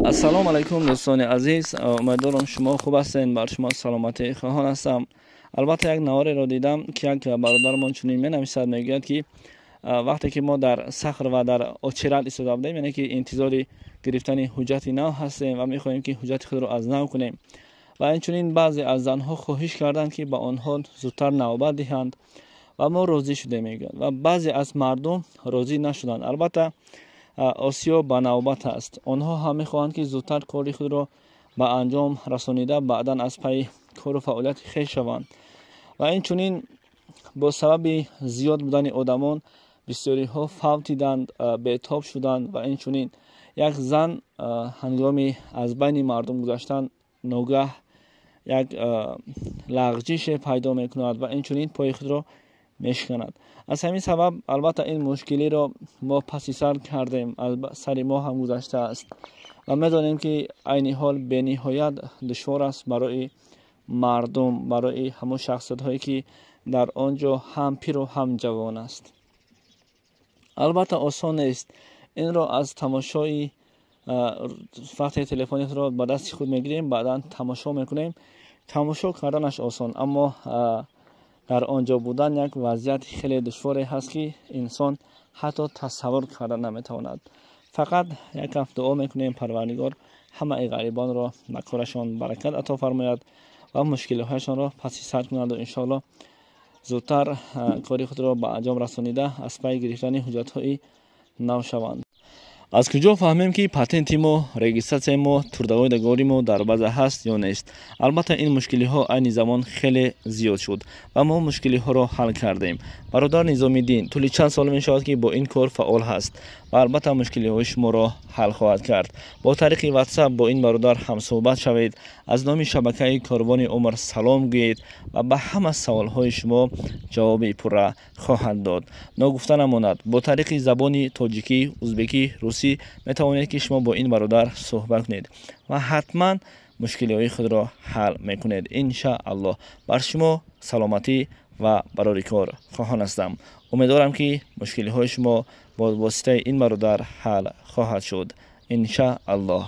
Ассалому алайкум, дӯстони азиз. Умедворам, шумо хуб ҳастед. Бар шумо саломатӣ хоҳон ҳастам. Албатта, як навореро дидам, ки як бародармон чунин менависад, мегӯяд, ки вақте ки мо дар сахр ва дар очередь истода будем, яъне ки интизори гирифтани ҳуҷҷати нав ҳастем ва мехоҳем, ки ҳуҷҷати худро аз нав кунем, ва инчунин баъзе аз занҳо хоҳиш карданд, ки ба онҳо зудтар навбат диҳанд, ва мо розӣ шудем, мегӯяд, ва баъзе аз мардум розӣ нашуданд. Албатта, осиё ба навбат аст. Онҳо ҳам мехоҳанд, ки зудтар кори худро ба анҷом расонида, баъдан аз пайи кору фаъолияти хеш шаванд. Ва инчунин бо сабаби зиёд будани одамон бисёриҳо фавтиданд, бетоб шуданд. Ва инчунин як зан ҳангоми аз байни мардум гузаштан ногаҳ як лағҷише пайдо мекунад ва инчунин пои худро мешиканад. Аз ҳамин сабаб, албатта, ин мушкилиро мо паси сар кардем, аз сари мо ҳам гузаштааст ва медонем, ки айни ҳол бениҳоят душвор аст барои мардум, барои ҳамон шахсиятҳое, ки дар он ҷо ҳам пиру ҳам ҷавон аст. Албатта, осон нест. Инро аз тамошои вақте телефони худро ба дасти худ мегирем, баъдан тамошо мекунем, тамошо карданаш осон, аммо дар он ҷо будан як вазъияти хеле душворе ҳаст, ки инсон ҳатто тасаввур карда наметавонад. Фақат як ҳафт дуо мекунем: Парвардигор ҳамаи ғарибонро ба корашон баракат ато фармояд ва мушкилиҳояшонро паси сар кунаду, иншоалло, зудтар кори худро ба анҷом расонида, аз пайи гирифтани ҳуҷҷатҳои нав шаванд. Аз куҷо фаҳмем, ки патенти мо, регистратсияи мо, трудовой договори мо дар база ҳаст ё нест? Албатта, ин мушкилиҳо айни замон хеле зиёд шуд ва мо мушкилиҳоро ҳал кардем. Бародар Низомиддин тӯли чанд сол мешавад, ки бо ин кор фаъол ҳаст ва, албатта, мушкилиҳои шуморо ҳал хоҳад кард. Бо тариқи Ватсап бо ин бародар ҳамсӯҳбат шавед, аз номи шабакаи Корвони умр салом гӯед ва ба ҳама саволҳои шумо ҷавоби пурра хоҳад дод. Ногуфта намонад, бо тариқи забони тоҷикӣ, узбекӣ, русӣ метавонед, ки шумо бо ин бародар суҳбат кунед ва ҳатман мушкилиҳои худро ҳал мекунед, иншааллоҳ. Бар шумо саломатӣ ва барори кор хоҳон ҳастам. Умедворам, ки мушкилиҳои шумо бо воситаи ин бародар ҳал хоҳад шуд, иншааллоҳ.